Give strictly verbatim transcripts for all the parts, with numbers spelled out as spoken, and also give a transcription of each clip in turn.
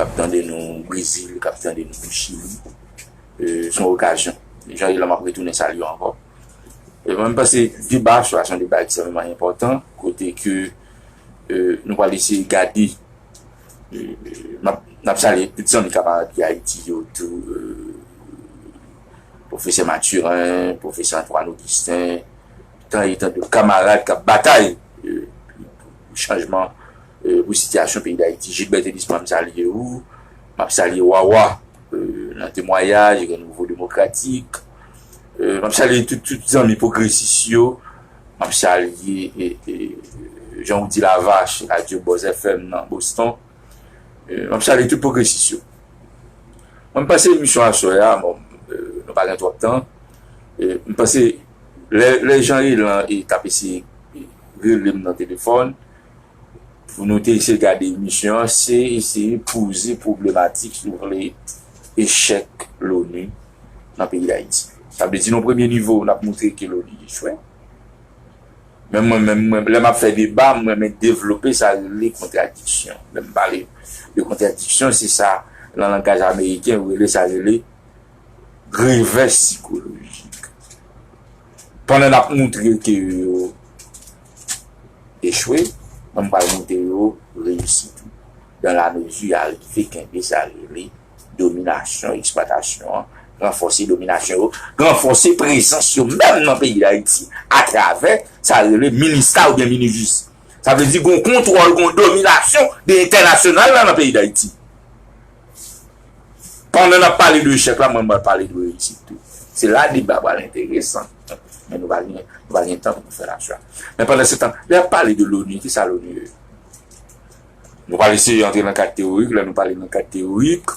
K ap tande nou Brezil, k ap tande nou Chili. E, se yon okazyon. Jan Ilan, m ap retounen salye w ankò. E mwen, m panse deba sa a se yon deba ekstrèmman enpòtan, kote ke, e, nou pral eseye gade, e, n ap, n ap salye tout zanmi kamarad ki Ayiti yo tou, e, pwofesè Mathurin, pwofesè Antoine Augustin, tan e tan de kamarad k ap batay, e, pou chanjman, e, pou sitiyasyon peyi Dayiti. Gilbert Elisman, m salye ou, m ap salye Wawa, e, nan temwayaj, Renouveau Démocratique. E, m ap salye tout, tout zanmi pwogresis yo. M ap salye, e, e, Jean Roudy Lavache, Radyo Buzz F M nan Boston. E, m ap salye tout pwogresis yo. Mwen, m panse emisyon aswè a, bon, e, nou pa gen twòp tan. E, m panse lè, lè Jean Elan e t ap eseye rele m nan telefòn, pou nou te eseye gade emisyon an, se eseye poze pwoblematik, si w vle, echèk Loni nan peyi Dayiti. Sa vle di, nan premye nivo, n ap montre ke Loni echwe. Men mwen, men mwen, lè m ap fè deba, mwen renmen devlope sa rele kontradiksyon. Lè m pale de kontradiksyon, se sa, nan langaj ameriken, yo rele sa rele revè sikolojik. Pandan n ap montre ke yo echwe, mwen m pral montre yo reyisi tou. Dan la mezi y a rive kenbe sa rele dominasyon, eksplwatasyon an, ranfòse dominasyon yo, ranfòse prezans yo menm nan peyi Dayiti atravè sa rele minista oubyen minijis. Sa vle di gon kontwòl, gon dominasyon de entènasyonal la nan peyi Dayiti. Pandan n ap pale de echèk la, mwen, mwen pale de reyisit tou. Se la deba pral enteresan. Men nou pa gen, nou pa gen tan pou nou fè l aswè. Men pandan se tan, lè y ap pale de Loni, ki sa Loni ye? Nou pral eseye antre nan kad teyorik. Lè nou pale nan kad teyorik,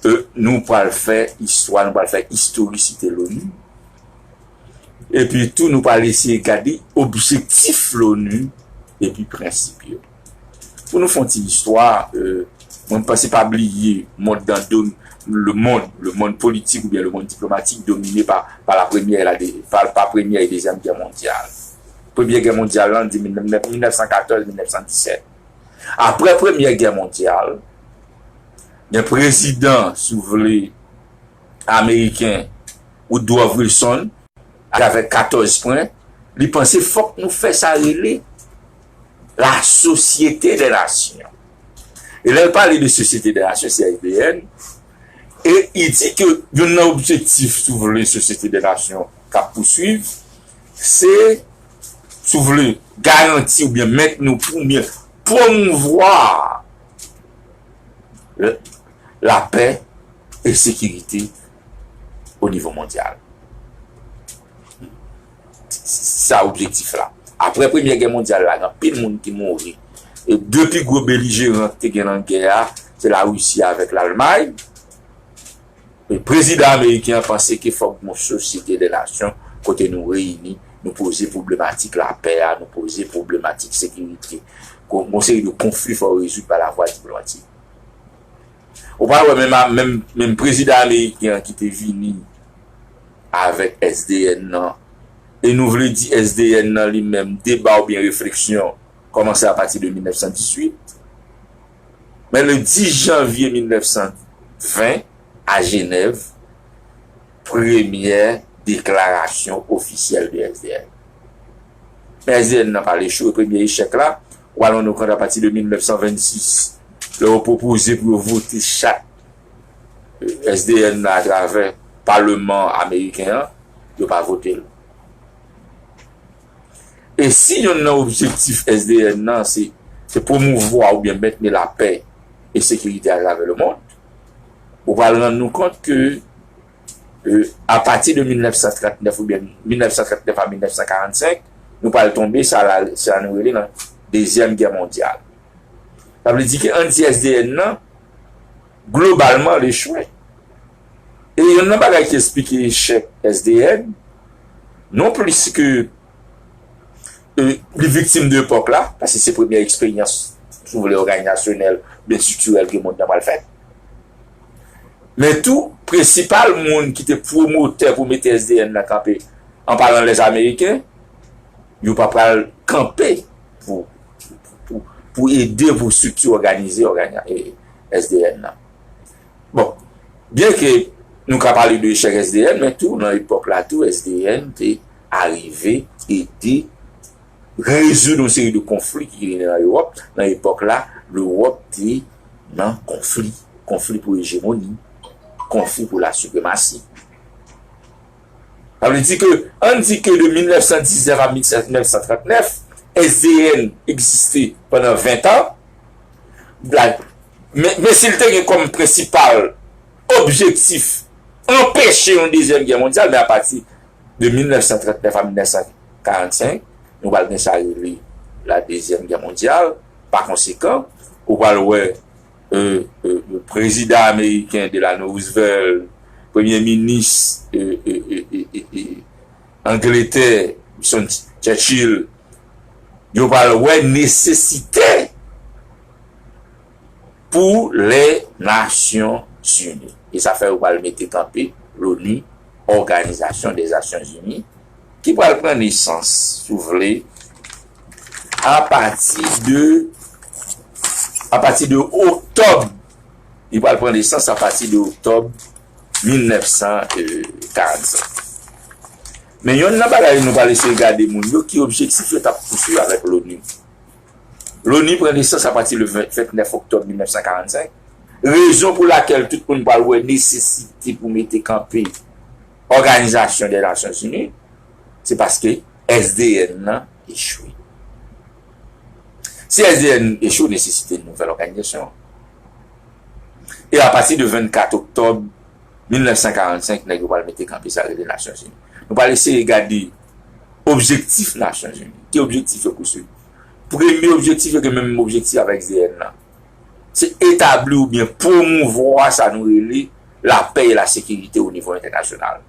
e, nou pral fè istwa, nou pral fè istorisite Loni. Epi tou, nou pral eseye gade objektif Loni epi prensip yo. Pou nou fè yon ti istwa, e, mwen panse pa bliye mond nan do-, le monde, le monde politique oubyen le monde diplomatique dominé par, par la première et la dé-, par, par première et deuxième guerre mondiale. Premye gè mondyal lan, di mil nèf san katòz, mil nèf san disèt. Apre Premye Gè mondyal, gen prezidan, si w vle, ameriken, Woodrow Wilson, avèk katòz pwen, li panse fòk nou fè sa rele la Société des Nations. E lè l pale de Société des Nations, se S D N, e li di ke youn nan objektif, si w vle, Société des Nations k ap pouswiv, se, si w vle, garanti oubyen mentni, oubyen pwomouvwa lapè e sekirite o nivo mondyal. Sa objektif la. Apre Premye Gè mondyal la, gen anpil moun ki mouri. E de pi gwo belijeran ki te gen nan gè a, se Larisi avèk Lalmay. E prezidan ameriken an panse ke fòk gon sosyete de nasyon kote nou reyini, nou poze pwoblematik lapè a, nou poze pwoblematik sekirite. Gon, gon seri de konfli fò rezoud pa lavwa diplomatik. Ou pa wè menm, menm, menm prezidan ameriken an ki te vini avèk S D N nan, e nou vle di S D N nan li menm, deba oubyen refleksyon kòmanse apati de mil nèf san dizuit. Men le dis janvye mil nèf san ven, a Jenèv, premyè deklarasyon ofisyèl de S D N. Men S D N nan pral echwe, premye echèk la, ou pral rann ou kont apati de mil nèf san vennsis, lè yo pwopoze pou yo vote chat, e, S D N nan atravè palman ameriken an, yo pa vote l. E si yonn nan objektif S D N nan se, se pwomouvwa oubyen mentni lapè e sekirite atravè lemond, ou pral rann nou kont ke, e, apati de mil nèf san trannèf oubyen mil nèf san trannèf a mil nèf san karannsenk, nou pral tonbe sa la, sa nou rele nan Dezyèm Gè mondyal. Sa vle di ke anti S D N nan, globalman, l echwe. E yonn nan bagay ki esplike echèk S D N, non plis ke, e, li viktim de epòk la, paske se premyè eksperyans, si w vle, òganizasyon oubyen estriktirèl ke mond nan pral fè. Men tou, prensipal moun ki te pwomotè pou mete S D N nan kanpe, an palan lèzameriken, yo pa pral kanpe pou, pou, pou ede pou estrikti òganize ògani-, e, S D N nan. Bon, byen ke nou ka pale de echèk S D N, men tou nan epòk la tou S D N te arive ede rezoud yon seri de konfli ki genyen nan Ewòp. Nan epòk la, Lewòp te nan konfli, konfli pou ejemoni, konfli pou lasipremasi. Sa vle di ke, ann di ke de mil nèf san diznèf a mil nèf san trannèf, S D N egziste pandan ven tan. La, men, men si l te gen kòm prensipal objektif anpeche yon dezyèm gè mondyal, men apati de mil nèf san trannèf a mil nèf san karannsenk, nou pral gen sa rele la dezyèm gè mondyal. Pa konsekan, ou pral wè euh, euh, prezidan ameriken Delano Roosevelt, premye minis euh, euh, euh, euh, euh, euh, Angletè, Winston Churchill, yo pral wè nesesite pou lè Nasyon Zini. E sa fè yo pral mete kanpe l'ONU, Organizasyon des Nations Unies, ki pral pran nesans, si w vle, apati de, apati de oktòb. Li pral pran nesans apati de oktòb mil nèf san karannsenk. Men yonn nan bagay nou pral eseye gade moun yo ki objektif yo t ap pouswiv avèk l'ONU. L'ONU pran nesans apati le vennèf oktòb mil nèf san karannsenk. Rezon pou lakèl tout moun pral wè nesesite pou mete kanpe Òganizasyon dè Nasyon Ini, se paske S D N nan echwe. Si S D N echwe, nesesite yon nouvèl òganizasyon. E apati de vennkat oktòb mil nèf san karannsenk, nèg yo pral mete kanpe sa rele Nasyon Ini. Nou pral eseye gade objektif Nasyon Ini. Ki objektif yo pouswiv? Premye objektif yo gen menm objektif avèk S D N nan. Se etabli oubyen pwomouvwa sa nou rele lapè e lasekirite o nivo entènasyonal.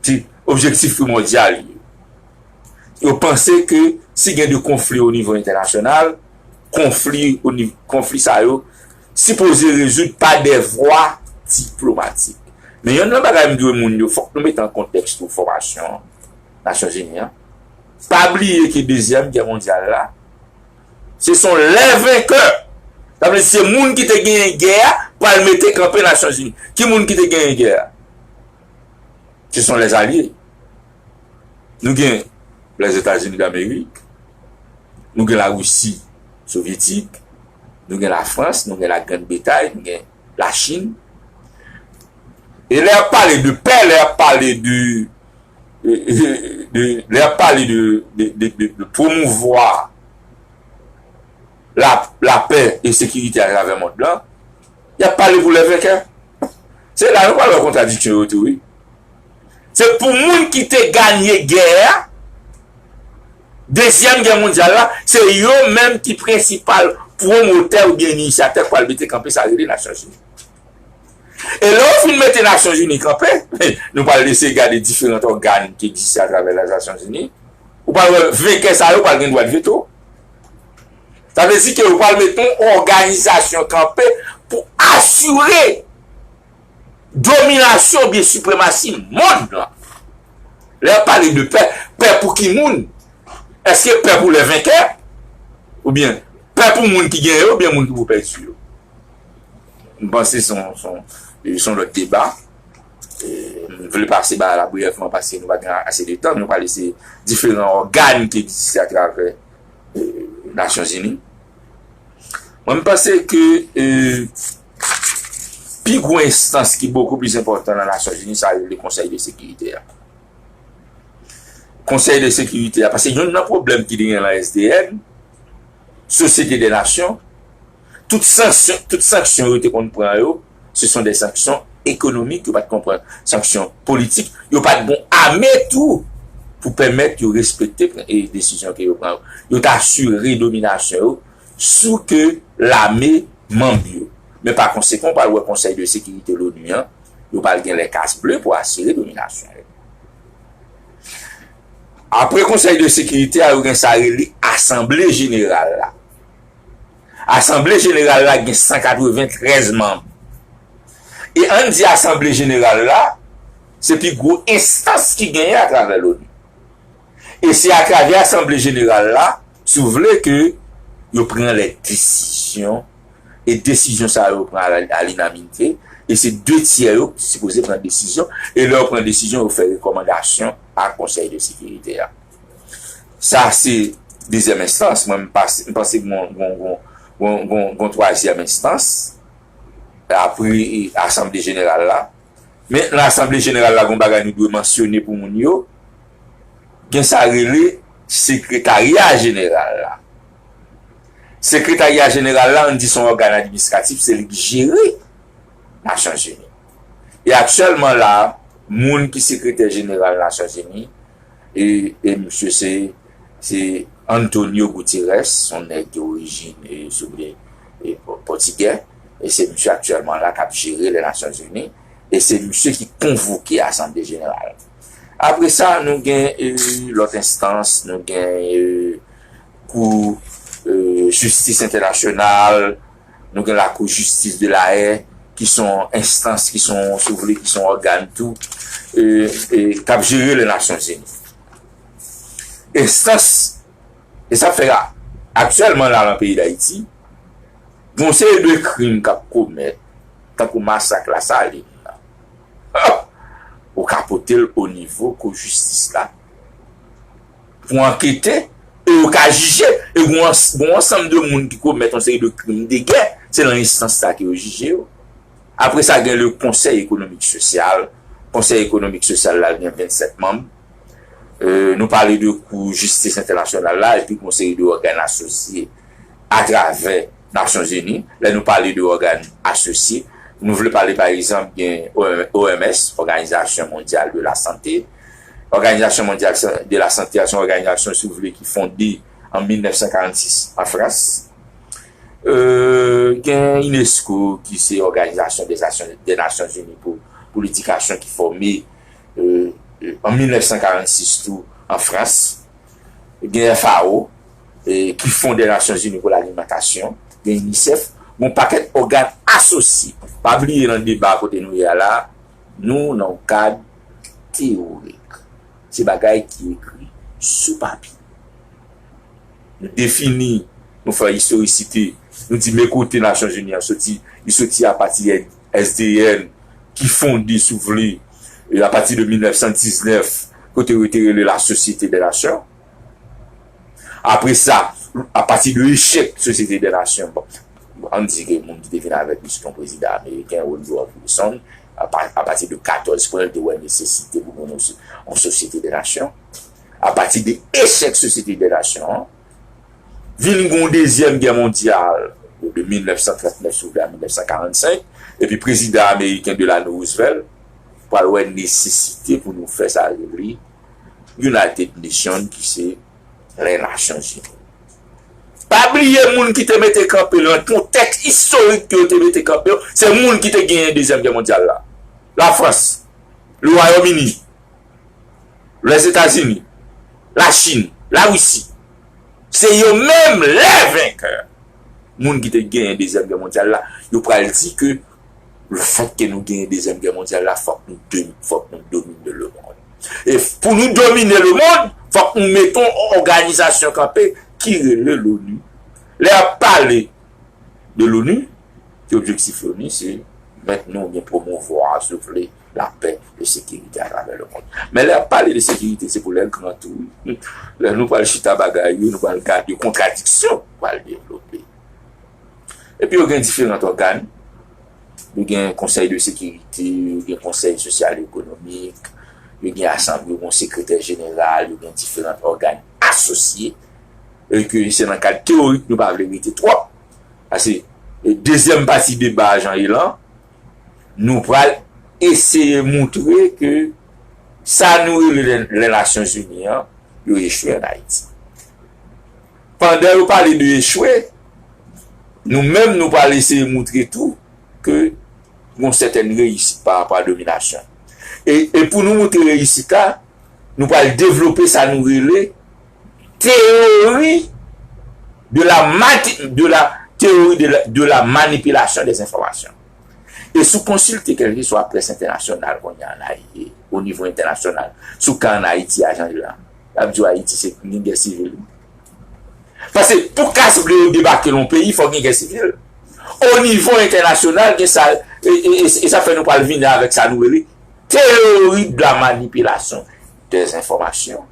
Se objektif primòdyal yo. Yo panse ke si gen de konfli o nivo entènasyonal, konfli, o niv-, konfli sa yo sipoze rezoud pa de vwa diplomatik. Men yonn nan bagay m dwe moun yo, fòk nou mete an kontèks tou fòmasyon Nasyonzini an. Pa bliye ke Dezyèm Gè Mondyal la, se son lè venkè. Sa vle di se moun ki te genyen gè a pral mete kanpe Nasyonzini. Ki moun ki te genyen gè a? Se son lèzalye. Nou gen Lèzetazini Damerik, nou gen Larisi Sovyetik, nou gen Lafrans, nou gen Lagrannbretay, nou gen Lachin. E lè y ap pale de pè, lè y ap pale de, de, de, de, lè y ap pale de, de, de, de, de pwomouvwa la, lapè e sekirite atravè mond lan, y ap pale pou lè venkè. Se la nou pral wè kontradiksyon yo tou, wi. Se pou moun ki te ganye gè a, Dezyèm Gè Mondyal la, se yo menm ki prensipal pwomotè oubyen inisyatè k pral mete kanpe sa rele Nasyonzini. E lè yo fin mete Nasyonzini kanpe, nou pral eseye gade diferan ògàn ki egziste atravè Nasyonzini. Ou pral wè venkè sa yo pral gen dwa de veto. Sa vle di ke yo pral mete yon òganizasyon kanpe pou asire dominasyon oubyen sipremasi mond lan. Lè y ap pale de pè, pè pou ki moun? Èske pè pou lè venkè? Oubyen pè pou moun ki genyen yo, oubyen moun ki pou pèdi yo? M panse se yon, se yon, se yon lòt deba. E, m vle pase bagay la briyèvman paske nou pa gen ase de tan, men nou pral eseye diferan ògàn ki egziste atravè, e, Nasyonzini. Mwen, m panse ke, e, pi gwo enstans ki bokou plis enpòtan nan Nasyonzini, sa rele Konsèy de Sekirite a. Konsèy de Sekirite a, paske youn nan pwoblèm ki te gen nan S D N, Sosyete dè Nasyon, tout sanksyon, tout sanksyon yo te konn pran yo, se son de sanksyon ekonomik, yo pa t konn pran sanksyon politik, yo pa t gon ame tou pou pèmèt yo respekte, e, desizyon ke yo pran yo. Yo t asire dominasyon yo sou ke lame manm yo. Men pa konsekan, w pral wè Konsèy de Sekirite l'ONU an, yo pral gen lè kas ble pou asire dominasyon yo. Apre Konsèy de Sekirite a, yo gen sa rele Asanble Jeneral la. Asanble Jeneral la gen san katreventrèz manm. E ann di Asanble Jeneral la, se pi gwo enstans ki genyen atravè l'ONU. E se atravè Asanble Jeneral la, si w vle, ke yo pran lè desizyon, e desizyon sa yo pran a linanimite, e se de tyè yo ki sipoze pran desizyon, e lè yo pran desizyon, yo fè rekòmandasyon a Konsèy de Sekirite a. Sa se dezyèm enstans, mwen m panse gen yon twazyèm enstans, apre Asanble Jeneral la. Men nan Asanble Jeneral la, gen yon bagay nou dwe mansyone pou moun yo, gen sa rele Sekretarya Jeneral la. Sekretarya Jeneral la, ann di se yon ògàn administratif, se li ki jere Nasyonzini. E aktyèlman la, moun ki sekretè jeneral Nasyonzini, e, e misye se, se Antonio Guterres, yon nèg ki orijin, e, si w vle, e, pòtigè, e se misye aktyèlman la k ap jere Lè Nasyonzini, e se misye ki konvoke Asanble Jeneral. Apre sa, nou gen, e, lòt enstans, nou gen, e, kou, e, jistis entènasyonal, nou gen Lakou Jistis de la È, ki se yon enstans, ki se yon, si w vle, ki se yon ògàn tou, e, e, k ap jere Lè Nasyonzini. Enstans, e sa fè a, aktyèlman la, nan peyi Dayiti, gen yon seri de krim k ap komèt, tankou masak Lasalin nan. Ou ka pote l o nivo kou jistis la pou ankete, e yo ka jije, e gen yon, gen yon ansanm de moun ki komèt yon seri de krim de gè, se nan enstans sa ke yo jije yo. Apre sa, gen le Konsèy Ekonomik Sosyal. Konsèy Ekonomik Sosyal la gen vennsèt manm. E, nou pale de Kou Jistis Entènasyonal la, epi gen yon seri de ògàn asosye atravè Nasyonzini. Lè nou pale de ògàn asosye, nou vle pale, pa egzanp, gen O M S, Òganizasyon Mondyal de la Sante. Òganizasyon Mondyal de la Sante a se yon òganizasyon, si w vle, ki fonde an mil nèf san karannsis an Frans. E, gen unesco, ki se Òganizasyon de Nasyonzini pou, pou Ledikasyon, ki fòme, e, e, an mil nèf san karannsis tou an Frans. Gen F A O, e, ki Fon de Nasyonzini pou Lalimantasyon. Gen UNICEF. Gen yon pakèt ògàn asosye. Pa bliye nan deba kote nou ye a la, nou nan yon kad teyorik. Se bagay ki ekri sou papye. Nou defini, nou fè istorisite, nou di men kote Nasyonzini an soti, li soti apati S D N, ki fonde, si w vle, e, apati de mil nèf san diznèf, kote yo te rele la Société des Nations. Apre sa, apati de echèk Sosyete dè Nasyon, bon, ann di ke moun ki te vin avèk li se te yon prezidan ameriken, Woodrow Wilson, apa-, apati de katòz pwen, li te wè nesesite pou gen yon so-, yon Sosyete dè Nasyon. Apati de echèk Sosyete dè Nasyon an, vin gen yon dezyèm gè mondyal, de mil nèf san trannèf sou vle a mil nèf san karannsenk, epi prezidan ameriken Delano Roosevelt pral wè nesesite pou nou fè sa rele United Nations, ki se Lè Nasyonzini. Pa bliye moun ki te mete kanpe l, nan kontèks istorik ke yo te mete kanpe yo, se moun ki te genyen Dezyèm Gè Mondyal la. Lafrans, le Wayòm Ini, Lèzetazini, Lachin, Larisi. Se yo menm, les vainqueurs, moun ki te genyen Dezyèm Gè Mondyal la, yo pral di ke le fèt ke nou genyen Dezyèm Gè Mondyal la, fòk nou de-, fòk nou domine lemonn. E f-, pou nou domine lemonn, fòk nou mete yon òganizasyon kanpe ki rele l'ONU. Lè y ap pale de l'ONU, ki objektif l'ONU, se mentnan oubyen pwomouvwa, si w vle, lapè e sekirite atravè lemonn. Men lè y ap pale de sekirite, se pou lè gran tou, wi. Lè nou pral chita bagay yo, nou pral gade kontradiksyon pral devlope. Epi yo gen diferan ògàn. Yo gen Konsèy de Sekirite, yo gen Konsèy Sosyal Ekonomik, yo gen Asanble, yo gen Sekretè Jeneral, yo gen diferan ògàn asosye. E ke se nan kad teyorik nou pa vle rete twòp. Paske, e, dezyèm pati deba a jan e lan, nou pral eseye moutre ke sa nou rele lè, lè Nasyonzini an, yo echwe ann Ayiti. Pandan yo pale de echwe, nou menm nou pral eseye moutre tou ke gon sètèn reyisit pa rapò a dominasyon. E, e pou nou moutre reyisit la, nou pral devlope sa nou rele théorie de la mati-, de la théorie de la, de la manipulation des informations. E si w konsilte kèlkeswa près entènasyonal kounye a ann Ayiti, o nivo entènasyonal, sou ka ann Ayiti a jan l la, y ap di w Ayiti se gen gè sivil. Paske pou kas ble yo debake nan yon peyi, fòk gen gè sivil. O nivo entènasyonal, gen sa, e, e, e, e sa fè nou pral vini avèk sa nou rele théorie de la manipulation des informations.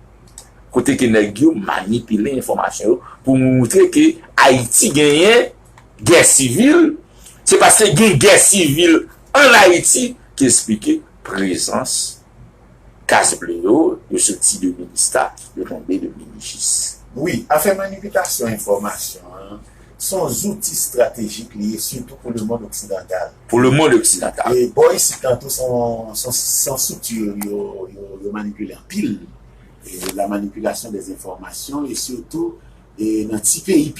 Kote ke nèg yo manipile enfòmasyon yo pou moutre ke Ayiti genyen gè sivil, se paske gen gè sivil ann Ayiti ki esplike prezans kas ble yo, yo soti de minista, yo tonbe de minijis. Wi, afè manipilasyon enfòmasyon an, se yon zouti estratejik li ye, sitou pou lemonn oksidantal. Pou lemonn oksidantal. E bò isit lan tou, se yon, se yon, se yon strikti yo, yo, yo manipile anpil. E la manipulation des informations, e sitou e nan ti peyi